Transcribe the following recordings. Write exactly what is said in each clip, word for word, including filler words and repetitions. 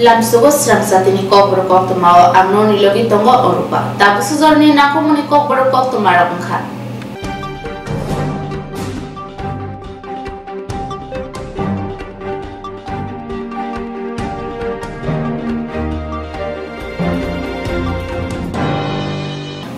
Lamsogo srang satini kokborok koktwmao ang noni logi tongo Orupa. Tabuk sujorni nakhumuni kokborok koktwmarok wngkha.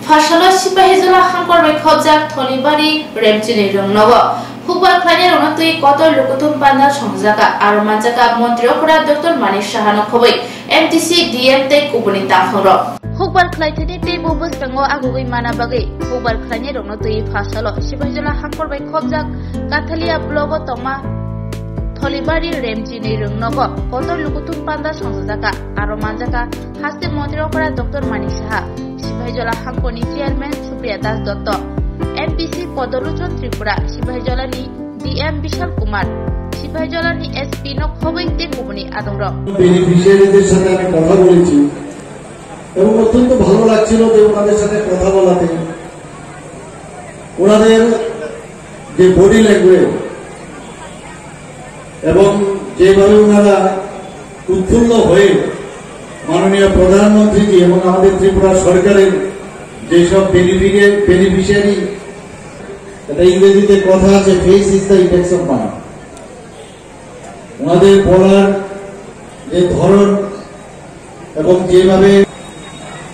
Phasalo Sipahijola hangkor bai khobjak Tholibari Remchini rwngnogo hukbar khlainairokno twi kotor lukuthum panda songjakha, aro manjakha Montri okra Doctor Manik Sahano khobwi M T C, D M tei kubuni tangkhangrok. Hukbar khlaithani tei bo bwskango agugwi mana bagwi hukbar khlainairokno twi phasalo Sipahijola hangkor bai khobjak Kathalia blogo tongma Tholibari Remchini rwngnogo kotor lukuthum panda songjakha, aro manjakha haste Montri okra Doctor Manik Saha, Sipahijola hangkorni chairman Supriya Das Dotto, M P C Podolochon Tripura, Sipahijolani D M Bishal Kumar, Sipahijolani S P no khobwi tei kubuni adongrok. বেনিফিশিয়ারিদের সাথে আমি কথা বলেছি এবং অত্যন্ত ভালো লাগছিল যে ওনাদের সাথে কথা বলাতে। ওনাদের যে বডি ল্যাঙ্গুয়েজ এবং যেভাবে ওনারা উৎফুল্ল হয়ে মাননীয় প্রধানমন্ত্রীজি এবং আমাদের ত্রিপুরা সরকারের যেসব বেনিফিশিয়ারি, বেনিফিশিয়ারি, এটা ইংরেজিতে কথা আছে, "Face is the index of mind।" ওনাদের বলার যে ধরন এবং যেভাবে,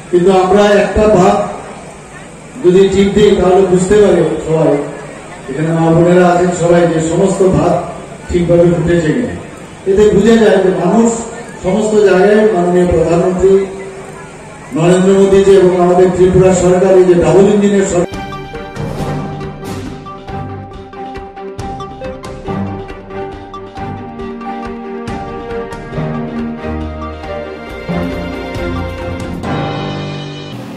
কিন্তু আমরা একটা ভাব যদি টিপ দিই, তাহলে বুঝতে পারি সবাই, এখানে মা বোনেরা আছেন সবাই, যে সমস্ত ভাব ঠিকভাবে ফুটেছে কিনা। এতে বুঝা যায় যে মানুষ সমস্ত জায়গায় মাননীয় প্রধানমন্ত্রী নরেন্দ্র মোদীজি এবং আমাদের ত্রিপুরা সরকার, এই যে ডাবল ইঞ্জিনের সরকার,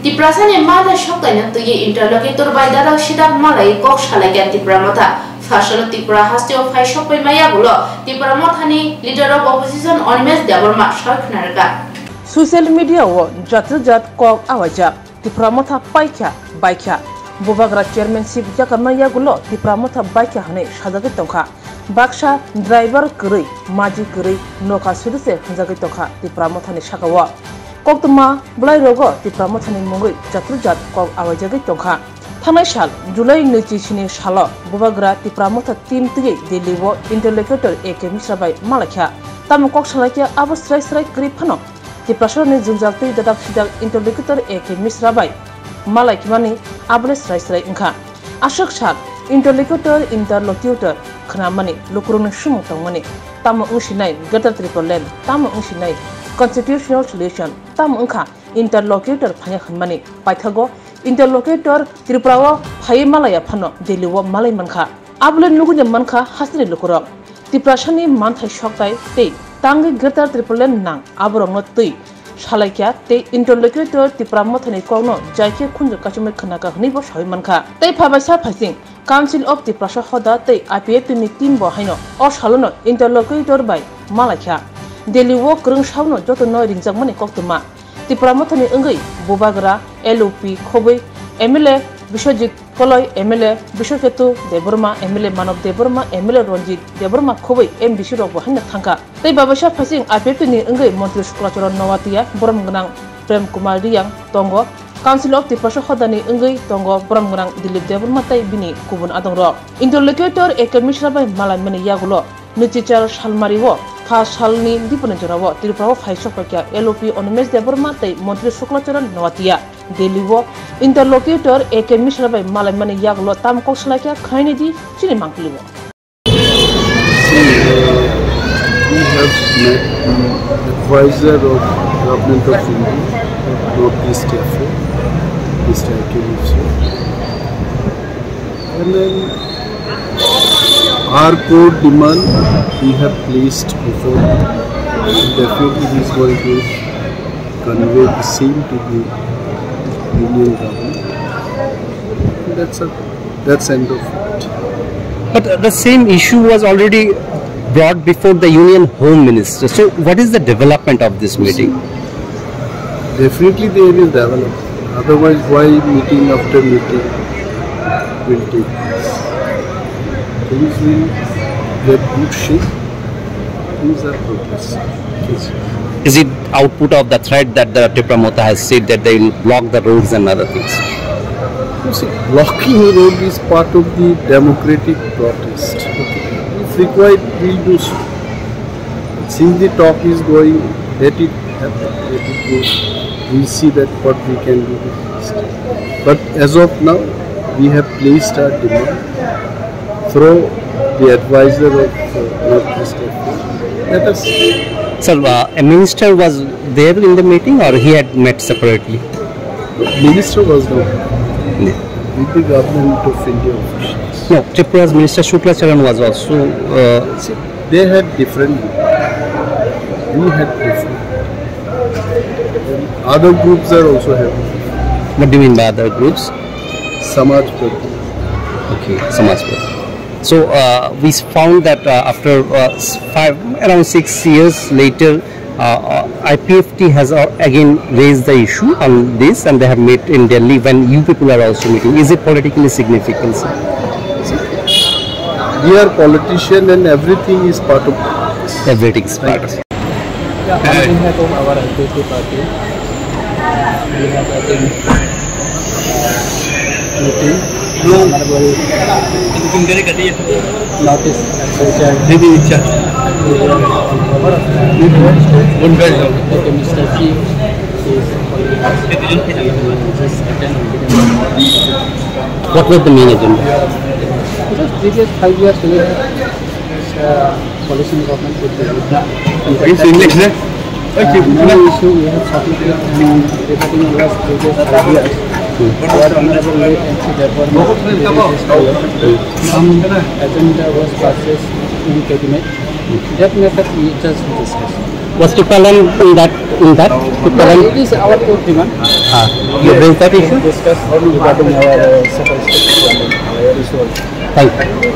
Tiprasani manthai soktaino twiwi interlocutor bai dadak sidak malai kok salaikha Tipra Motha. Phasalo Tripura hasteo phai sokpai maya ulo Tipra Mothani Leader of Opposition Animesh Debbarma soi khna rwkha. Social media o jat jat kok awaijak. Tipra Motha paikha, baikha. Bubagra chairmanship yakarma yagulo Tipra Motha baikha hwnwi sajagwi tongkha. Baksa driver kwrwi, maji kwrwi, nokha sudu se hwnjagwi tongkha Tipra Mothani sakao. Koktwma bwlairogo Tipra Mothani mungwi jatru jat kok awaijagwi tongkha. Thangnai sal July nwichi sini salo Bubagra Tipra Motha team twiwi Delhi o interlocutor A K Mishra bai malaikha. Tamo kok salaikhe abo srai srai kwrwi phano Tiprasarokni jwngjal twi dadak sidak interlocutor A K Mishra bai malai khimani abole srai srai wngkha. Aswk sal interlocutor, interlocutor khwnamani lukurokni sumung tongmani tamo wngsinai Greater Tipraland, tamo wngsinai constitutional solution, tamo wngkha interlocutor phaiya hwnmani paithago interlocutor Tripura o phaiwi malaiya phano Delhi o malai mankha. Abole nugwi mankha hasteni lukurok. Tiprasani manthai soktai tei tangwi Greater Tipraland nang aborokno twi salaikha tei interlocutor Tipra Mothani kokno jaikhe khunju kachumwi khnakha hwnwibo sawi mankha. Tei phabaisa phaising Council of Tiprasa Hoda tei I P F T ni team bo haino o salono interlocutor bai malaikha. Delhi o kwrwng saono jotono ringjakmani koktwma. Tipra Mothani wngwi Bubagra, L O P, Khobwi, M L A Biswajit Koloi, M L A Biswaketu Debbarma, M L A Manav Debbarma, M L A Ranjit Debbarma Khobwi M D C rokbo haino thangkha. Tei babaisa phaising I P F T ni wngwi Montri Sukla Charan Noatia, borom gwnang Prem Kumar Riyang tongo. Council of Tiprasa Hodani wngwi tongo borom gwnang Dilip Debbarma tei bini kubun adongrok. Interlocutor A K Mishra bai malaimani yagulo Nwichichar salmari o pha salni dipuni jorao Tripura o phai sokpaikha L O P Animesh Debbarma tei Montri Sukla Charan Noatia. Delhi o interlocutor A K Mishra bai malaimani yagulo tam kok salaikha khainidi chini mangpili o. See, uh, we have met the advisor of Government of India, North East Cafe, Mister A K Mishra. And then our core demand we have placed before. Definitely he is going to convey the same to the union government. That's a, that's end of it. But the same issue was already brought before the Union Home Minister. So what is the development of this meeting? Definitely they will develop. Otherwise, why meeting after meeting will take place? Things will get good shape. Things are progressing. Yes. Is it output of the threat that the Tipra Motha has said that they will block the roads and other things? You see, blocking road is part of the democratic protest. If required, we'll do so. Since the talk is going, let it happen, let it go. We'll see that what we can do. But as of now, we have placed our demand through the advisor of uh, North East F A. Let us. Sir, uh, a minister was there in the meeting, or he had met separately? Minister was not with the government of India officials. No, Tripura's minister Shukla Charan was also. Uh, See, they had different. We had different. Other groups are also having. What do you mean by other groups? Samaj Prati. Okay, Samaj Prati. So uh, we found that uh, after uh, s- five, around six years later, uh, uh, I P F T has uh, again raised the issue on this, and they have met in Delhi when you people are also meeting. Is it politically significant, sir? We are politician and everything is part of politics. Everything is part of. Yeah, on behalf of our I P F T party, we have, I think, uh, meeting, honorable North East Agriculture, Agriculture, Minister C is already just attend. What was the main agenda? Just previous five years, we have, uh, coalition government with the It's English, eh? Uh, many issue we have submitted and regarding last previous five years. What honorable late M C Debbarma raised earlier, some agenda was passed in cabinet. That matter we just discussed. Was Tipraland in that, in that? No, Tipraland? It is our core demand. Ah, you raised that issue? Discuss regarding our, uh, separate state. Thank you.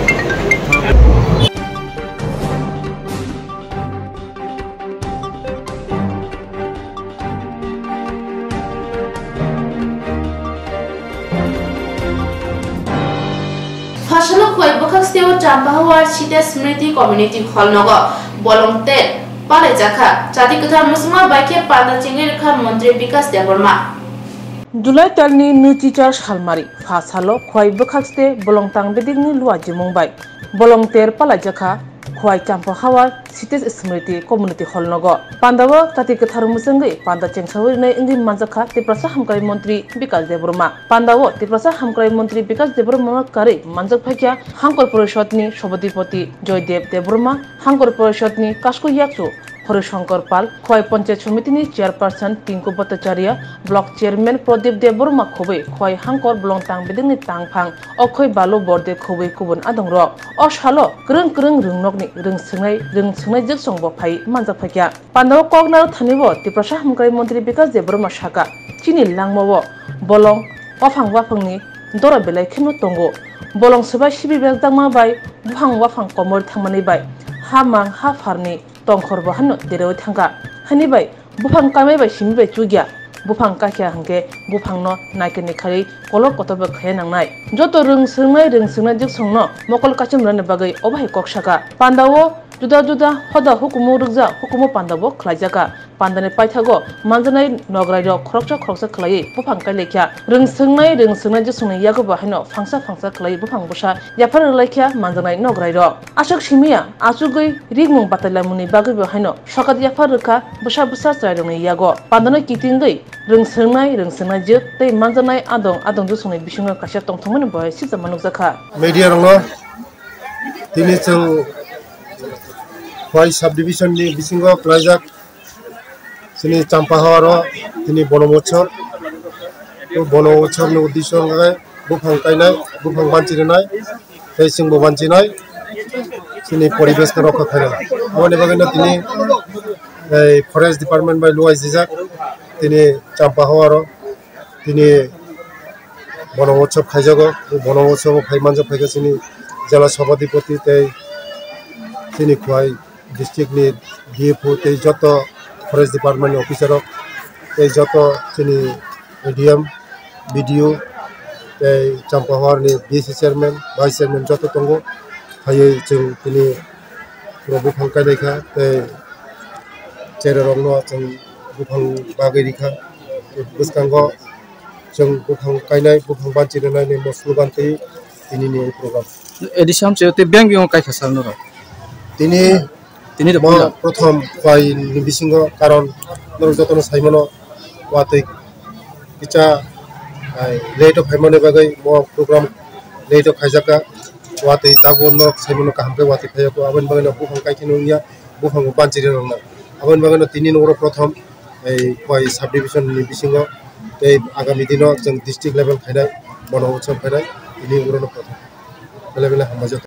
Phasalo Khowai bwkhak steo Champahawar Sita Smriti Community Hall nogo bolong ter palaijakha. Chati kwthar mwswngma bai khe panda chengwi rwkha Montri Bikas Debbarma. July talni nwichichar salmari Phasalo Khowai bwkhak ste bolong tang bedekni luajimung bai bolong ter palaijakha Khowai Champahawar Sita Smriti Community Hall nogo. Pandao chati kwthar mwswngwi panda chengsawi rwnai wngwi manjakha Tiprasa Hamkrai Montri Bikas Debbarma. Pandao Tiprasa Hamkrai Montri Bikas Debbarma karwi manjak phaikha Hangkor Porishod ni Sobhadipoti Joydev Debbarma, Hangkor Porishod ni Kasko Yakchu Horishankar Pal, Khowai Panchayat Somiti ni Chairperson Tinku Bhattacharya, Block Chairman Pradip Debbarma khobwi Khowai Hangkor bolong tang bedekni tangphang Okhoi Balu Borde khobwi kubun adongrok. O salo kwrwng kwrwng rwngnokni rwng swrwngnai, rwng swrwngnai jwksong bo phai manjak phaikha. Pandao kok narwk thani bo Tiprasa Hamkrai Montri Bikas Debbarma saka, chini langma o bolong waphang waphangni dora belai kheno tongo. Bolong swbai sibi berjakma bai buphang waphang komor thangmani bai ha mang ha pharni tongkhor bo hano derewi thangkha. Hani bai buphang kamai bai simi bai chukya. Buphang kakya hwnkhe buphangno naikani kharwi kolok kotor bai khaya nangnai. Joto rwng swrwngnai rwng swrwngnai jwksongno mokol kachimrani bagwi obo hai kok saka. Pandao juda juda hoda hukumu rwkjak, hukumu pandabo khlaijakha. Pandani paithago manjaknai nograirok khoroksa khoroksa khlaiwi buphang kailaikha. Rwng swrwngnai rwng swrwngnai jwksongni yago bo haino phangsa phangsa khlaiwi buphang bwsa yaphar rwlaikha manjaknai nograirok. Aswk simiya achugwi rikmung batailaimungni bagwibo haino sokat yaphar rwkha bwsa bwsa chwrairokni yago. Pandano kitingwi rwng swrwngnai rwng swrwngnai jwk tei manjaknai adong adong jwksongni bisingo kaisa tongthokmani bo hai sijakma nukjakha. Media rokno tini chwng Khowai subdivision ni bisingo khlaijak chini Champahawar o tini Bono Motsob. O Bono Motsob ni uddesho wngkha khe buphang kainai, buphang banchi rwnai, tei chwngbo banchinai, chini poribesh no rokha khainai. Aboni bagwi no tini, ei, forest department bai luai sijak, tini Champahawar o tini Bono Motsob khaijago. O Bono Motsob o phai manjak phaikha chini jela sabhadipoti tei chini Khowai district ni D F O tei joto forest department ni officer rok tei joto chini A D M, B D O tei Champahawar ni D C chairman, vice chairman joto tongo. Phaiwi chwng tini pura buphang kainai kha tei Chererokno chwng buphang bagwi rikha. Bwskango chwng buphang kainai, buphang banchi rwnai ni mo slogan twi tinini program. Edison che te beng beng kaisa sal norok. Tini tini mo prothom khwai ni bisingo, karon norok jotono saimano watwi kicha, ai, late o phaimani bagwi mo program late o khaijaka. Watwi tabuk norok saimano kaham khe watwi phaiya kho, aboni bagwi no buphang kaikhe nungya, buphang bo banchiri rokna. Aboni bagwi no tini nungro prothom ei khwai sub division ni bisingo tei agami dino chwng district level khainai, bono utsav khainai, tini ungro no prothom. Belai belai hambai jak.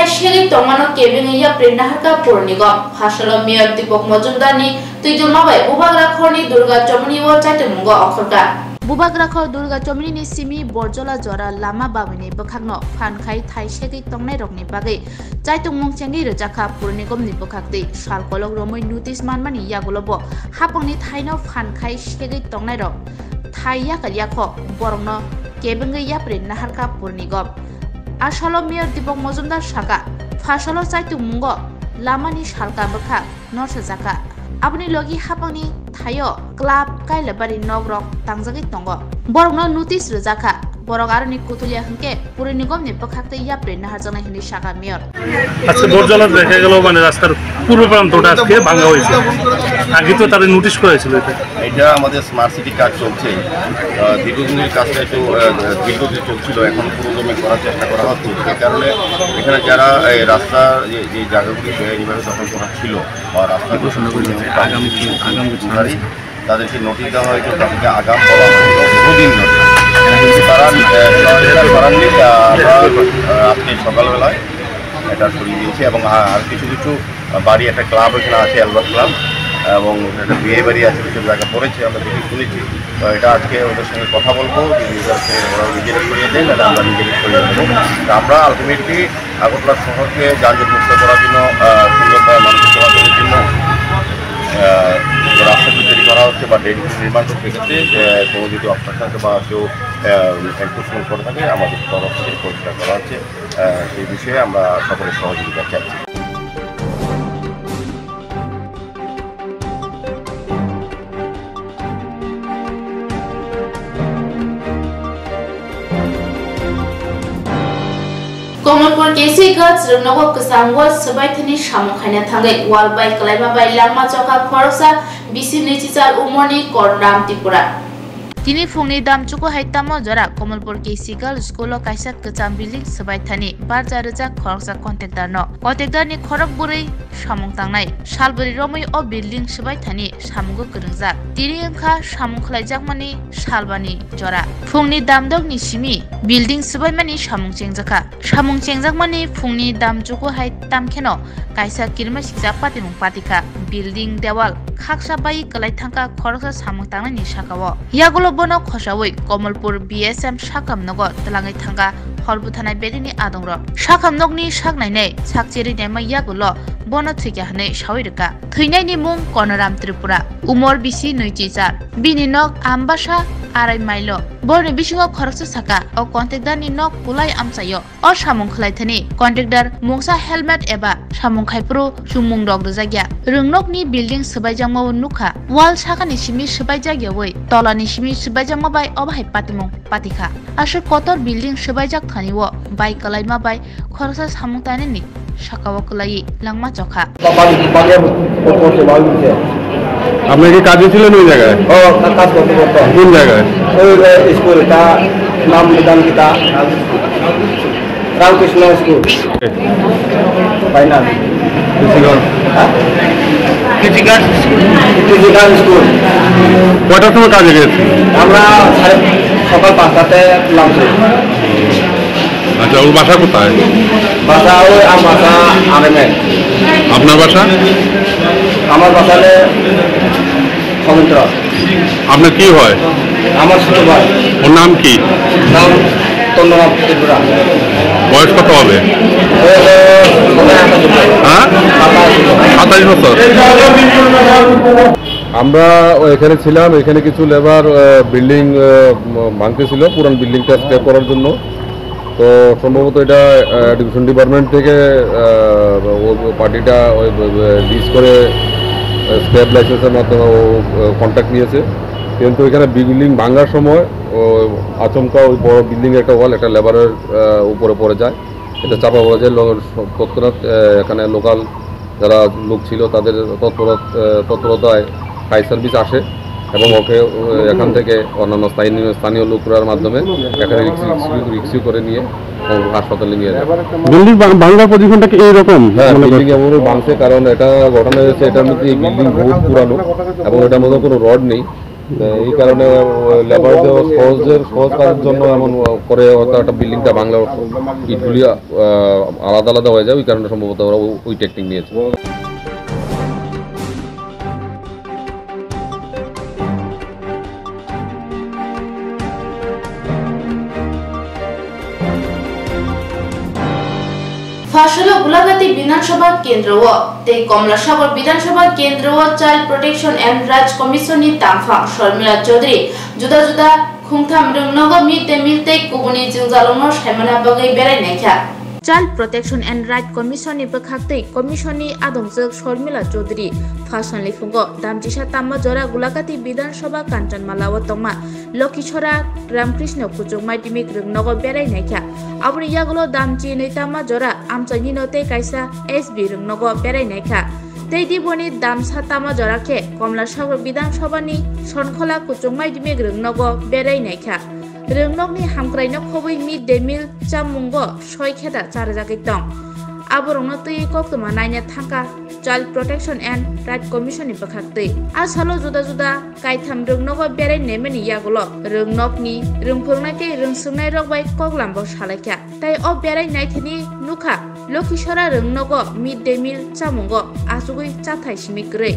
Segwi tongmano kebengwi yapri naharkha Pur Nigom. Phasalo Mayor Deepak Majumdar ni twidulma bai Bubagrakhor ni Durga Chomoni o chaitung mungo ongkhorkha. Bubagrakhor Durga Chomoni ni simi Borjola jora lama babui ni bwkhakno phan khai thai segwi tongnai rokni bagwi chaitung mung chengwi rwjakha Pur Nigom ni bwkhaktwi. Sal kolok romwi notice manmani yagulo bo hapang ni thaino phan khai segwi tongnai rok thai yakal yakho borokno kebengwi yapri naharkha Pur Nigom. A salo Mayor Deepak Majumdar sakha, phasalo chaitung mungo lamani salka bwkhak norsa jakha. Aboni logi hapangni thaio club Kailabari nok rok tangjagwi tongo. Borokno notice rwjakha. Borok aroni kutulia hwnkhe Pur Nigomni bwkhaktwi yapri naharjaknai hwnwi sakha Mayor. আজকে বরজলার দেখা গেল, মানে, রাস্তার পূর্ব প্রান্তটা আজকে ভাঙা হয়েছে। আগে তো তাদের নোটিশ করা হয়েছিল এটা। এটা আমাদের স্মার্ট সিটি কাজ চলছে। আহ, দীর্ঘদিনের কাজটা একটু, আহ, ধীরগতিতে চলছিল, এখন পুরোদমে করার চেষ্টা করা হচ্ছে। যে কারণে এখানে যারা এই রাস্তা, যে, যে জায়গাগুলি বেআইনিভাবে দখল করা ছিল বা রাস্তা আগাম কিছু, আগাম কিছু তাদেরকে নোটিশ দেওয়া হয়েছে, তাদেরকে আগাম বলা হয়েছে দুদিন ধরে। কিন্তু তারা, আহ, সহযোগিতা করেননি। আহ, আমরা, আহ, আজকে সকালবেলায় এটা সরিয়ে দিয়েছি এবং আ-, আর কিছু কিছু বাড়ি, একটা ক্লাব এখানে আছে, অ্যালবার্ট ক্লাব, এবং একটা বিয়ে বাড়ি আছে, কিছু জায়গা পড়েছে, আমরা দেখে শুনেছি। তো এটা আজকে ওদের সঙ্গে কথা বলবো, যদি ওদেরকে ওরা নিজেরা সরিয়ে দেয়, তাহলে আমরা নিজেরা সরিয়ে দেবো। তো আমরা আলটিমেটলি আগরতলা শহরকে যানজট মুক্ত করার জন্য, আহ, সুন্দরভাবে মানুষের চলাচলের জন্য, আহ, যে রাস্তাগুলি তৈরি করা হচ্ছে বা ড্রেন নির্মাণ করছে, এক্ষেত্রে, আহ, কোনো যদি অবস্ট্রাকশন বা কেউ, আহ, এনক্রোচমেন্ট করে থাকে, আমাদের তরফ থেকে পরিষ্কার করা হচ্ছে। আহ, এই বিষয়ে আমরা সকলের সহযোগিতা চাইছি। Komolpur K C Girls rwngnogo kwcham wall swbai thani samung khaina thangwi wall bai kwlaima bai langma chokha khoroksa bisi nwichichar umorni Kornram Tripura. Tini phungni damchuku hai tamo jora Komolpur K C Girls School o kaisa kwcham building swbai thani barja rwjak khoroksa contractor no. Contractor ni khorok bwrwi samung tangnai. Salbwrwi romwi o building swbai thani samungo kwrwngjak. Tini wngkha samung khlaijakmani salbani jora. Phungni damdokni simi building swbaimani samung chengjakha. Samung chengjakmani phungni damchuku hai tamkheno kaisa kirima siksa patimung patikha. Building dewal khaksa bai kwlai thangkha khoroksa samung tangnaini sakao. Yagulo bono khosaui Komolpur B S M sakam nogo twlangwi thangkha hor bwthanai bedini adongrok. Sakam nokni sak nainai sak cherwi naima yagulo bono thwikha hwnwi saui rwkha. Thwinaini mung Konoram Tripura, umor bisi nwichichar. Bini nok Ambasa arai mailo. Borni bisingo khoroksa saka, o contractor ni nok kulai amchaio. O samung khlai thani contractor mungsa helmet eba samung khai phuru chumung rok rwjak ya. Rwngnokni building swbaijakmao nukha. Wall sakani simi swbaijak yaui tolani simi swbaijakma bai obo hai patimung patikha. Aswk kotor building swbaijak thani o bai kwlaima bai khoroksa samung tanani sakao kwlaiwi langma chokha. আপনি কি কাজে ছিলেন ওই জায়গায়? ও, কা-, কাজ করতে করতে। কোন জায়গায়? ওই, ওই স্কুল, এটা নাম জানি কিতা? রামকৃষ্ণ স্কুল। ফাইনাল। কৃষিগঞ্জ। হ্যাঁ? কৃষিকাজ স্কুল। কৃষিকাজ স্কুল। কয়টার সময় কাজে গেছে? আমরা সাড়ে, সকাল পাঁচটাতে নামছি। আচ্ছা, ওর বাসা কোথায়? বাসা ওই আমবাসা আরেমে। আপনার বাসা? আমার বাসা হলে সমুদ্র। আপনার কি হয়? আমার ছোট ভাই। ওর নাম কি? নাম তন্দ্রানাথ ত্রিপুরা। বয়স কত হবে? বয়স হবে সাতাশ বছর। হ্যাঁ? সাতাশ বছর। সাতাশ বছর। আমরা এখানে ছিলাম, এখানে কিছু লেবার, আহ, বিল্ডিং, আহ, ভাঙতেছিল, পুরান বিল্ডিংটা স্ক্র্যাপ করার জন্য। তো সম্ভবত এটা, আহ, এডুকেশন ডিপার্টমেন্ট থেকে, আহ, ও পার্টিটা ওই, ওই, ওই লিজ করে, আহ, স্ক্র্যাপ লাইসেন্সের মাধ্যমে ও, আহ, কন্ট্রাক্ট নিয়েছে। কিন্তু এখানে বিল্ডিং ভাঙার সময় ও আচমকা ওই বড় বিল্ডিং একটা ওয়াল একটা লেবারের, আহ, উপরে পড়ে যায়, এটা চাপা পড়ে যায়। লো-, তৎক্ষণাৎ, আহ, এখানে লোকাল যারা লোক ছিল তাদের তৎপরত-, আহ, তৎপরতায় ফায়ার সার্ভিস আসে এবং ওকে, আহ, এখান থেকে অন্যান্য স্থানীয়, স্থানীয় লোকরার মাধ্যমে এখানে রিক্সিউ, রিক্সিউ করে নিয়ে ও হাসপাতালে নিয়ে যায়। বিল্ডিং ভাঙ-, ভাঙার পজিশনটা কি এইরকম? হ্যাঁ, মনে বিল্ডিং করছে? এমনই ভাঙছে, কারণ এটা ঘটনা হয়েছে, এটার মধ্যে এই বিল্ডিং বহুত পুরানো এবং এটার মধ্যে কোনো রড নেই। তো এই কারণে, আহ, লেবার যে খরচের, খরচ কাটার জন্য এমন, আহ, করে হয়তো একটা বিল্ডিংটা ভাঙলে ইটগুলি, আহ, আলাদা আলাদা হয়ে যায়, ওই কারণে সম্ভবত ওরা ওই, ওই টেকনিক নিয়েছে। Phasalo Gulagati Bidhan Sabha Kendro o tei Komla Sagar Bidhan Sabha Kendro o Child Protection and Rights Commission ni tangphang Sharmila Chaudhary juda juda khungtham rwngnogo mid day meal tei kubuni jwngjalrokno saimana bagwi berai naikha. Child Protection and Right Commission ni bwkhaktwi Commission ni adongjwk Sharmila Chaudhary phasal ni phungo damchisa tamma jora Gulagati Bidhan Sabha Kanchanmala o tongma Lokhisora Ramkrishna Kuchuk Madhyamik rwngnogo berai naikha. Aboni yagulo damchi nwi tamma jora amchaini no tei kaisa S B rwngnogo berai naikha. Tei diboni damsa tama jora khe Komla Sagar Bidhan Sabha ni Sonkhola Kuchuk Madhyamik rwngnogo berai naikha. Rwngnokni hamkraino khobwi mid day meal chamungo soi kheda charwjagwi tong. Aborokno twiwi koktwma naina thangkha Child Protection and Right Commission ni bwkhaktwi. A salo juda juda kaitham rwngnogo berai naimani yagulo rwngnokni rwngphwrwngnai tei rwngswngnairok bai koklambo salaikha. Tai o berai naithani nukha, Lokhisora rwngnogo mid day meal chamungo achugwi chathai simi kwrwi,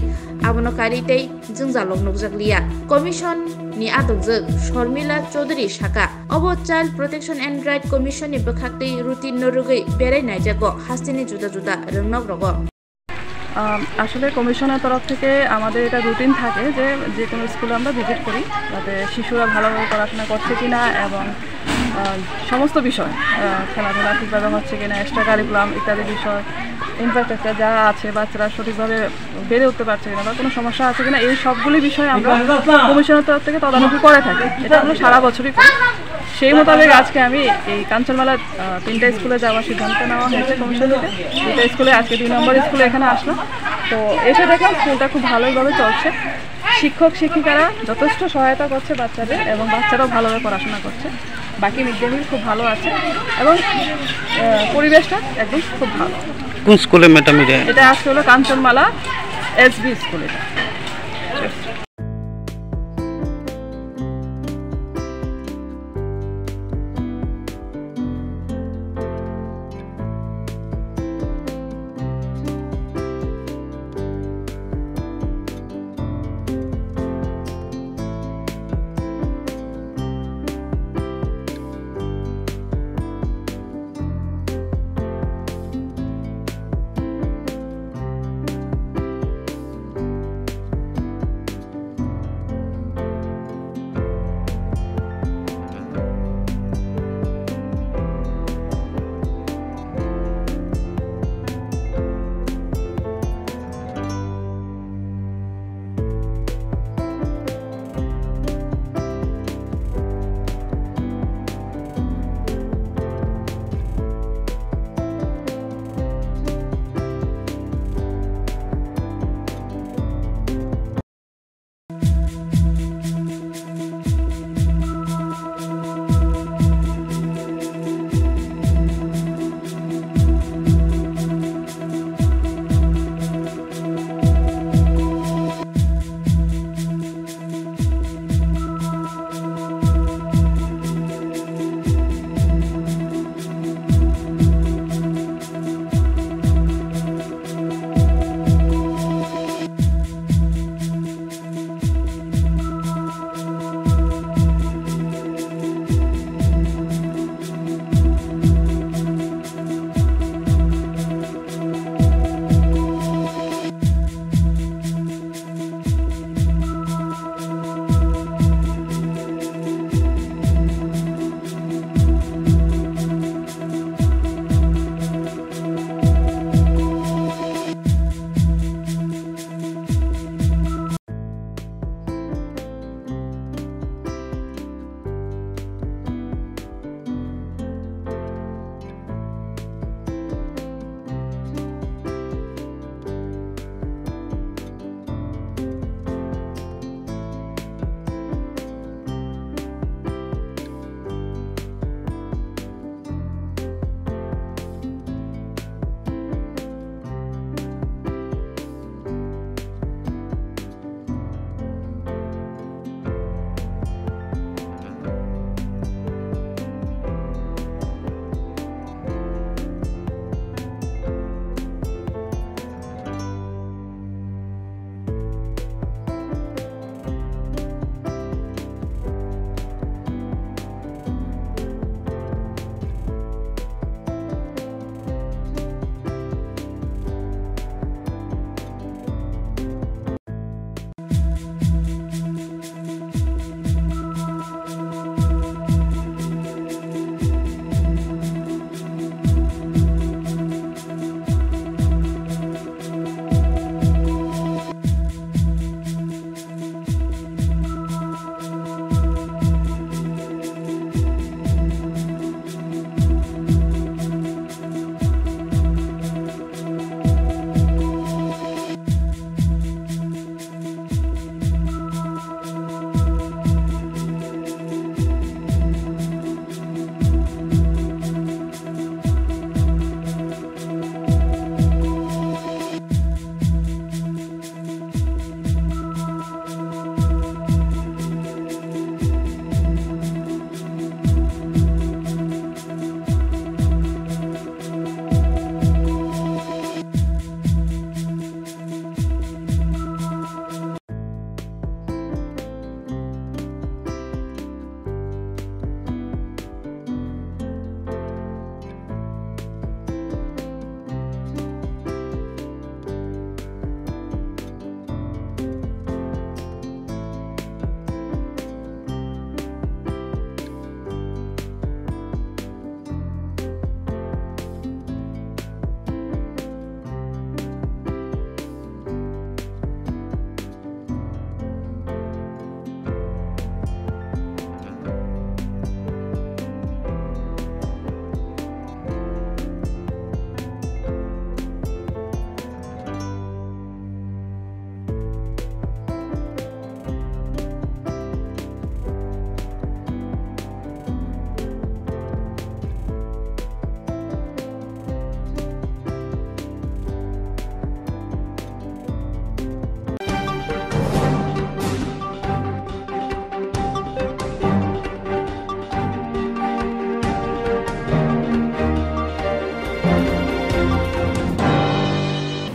abono karwi tei jwngjalrok nukjakliya. Commission ni adongjwk Sharmila Chaudhary saka, obo Child Protection and Right Commission ni bwkhaktwi routine no rwgwi berai naijago hasteni juda juda rwngnokrogo. আম, আসলে কমিশনের তরফ থেকে আমাদের এটা রুটিন থাকে যে, যে কোনো স্কুলে আমরা ভিজিট করি, যাতে শিশুরা ভালোভাবে পড়াশোনা করছে কিনা এবং, আহ, সমস্ত বিষয়, আহ, খেলাধুলা ঠিকভাবে হচ্ছে কিনা, এক্সট্রা কারিকুলাম ইত্যাদি বিষয়, ইনফ্রাস্ট্রাকচার যা আছে, বাচ্চারা সঠিকভাবে বেড়ে উঠতে পারছে কিনা বা কোনো সমস্যা আছে কিনা, এই সবগুলি বিষয়ে আমরা কমিশনের তরফ থেকে তদারকি করে থাকি। এটা আমরা সারা বছরই করি। সেই মোতাবেক আজকে আমি এই কাঞ্চনমালার, আহ, তিনটা স্কুলে যাওয়ার সিদ্ধান্ত নেওয়া হয়েছে কমিশন থেকে। দুটো স্কুলে, আজকে দুই নম্বর স্কুলে এখানে আসলাম। তো এসে দেখলাম স্কুলটা খুব ভালোইভাবে চলছে, শিক্ষক শিক্ষিকারা যথেষ্ট সহায়তা করছে বাচ্চাদের এবং বাচ্চারাও ভালোভাবে পড়াশোনা করছে। বাকি মিড ডে মিল খুব ভালো আছে এবং, আহ, পরিবেশটা একদম খুব ভালো। কোন স্কুলে ম্যাডাম এটা? এটা আজকে হলো কাঞ্চনমালা এসবি স্কুল এটা।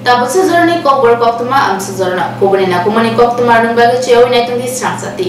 Tabuksa jorani kokborok koktwma amsa jorano kubuni nakumani koktwma rwng bagwi chuyawi naitongdi srangchati.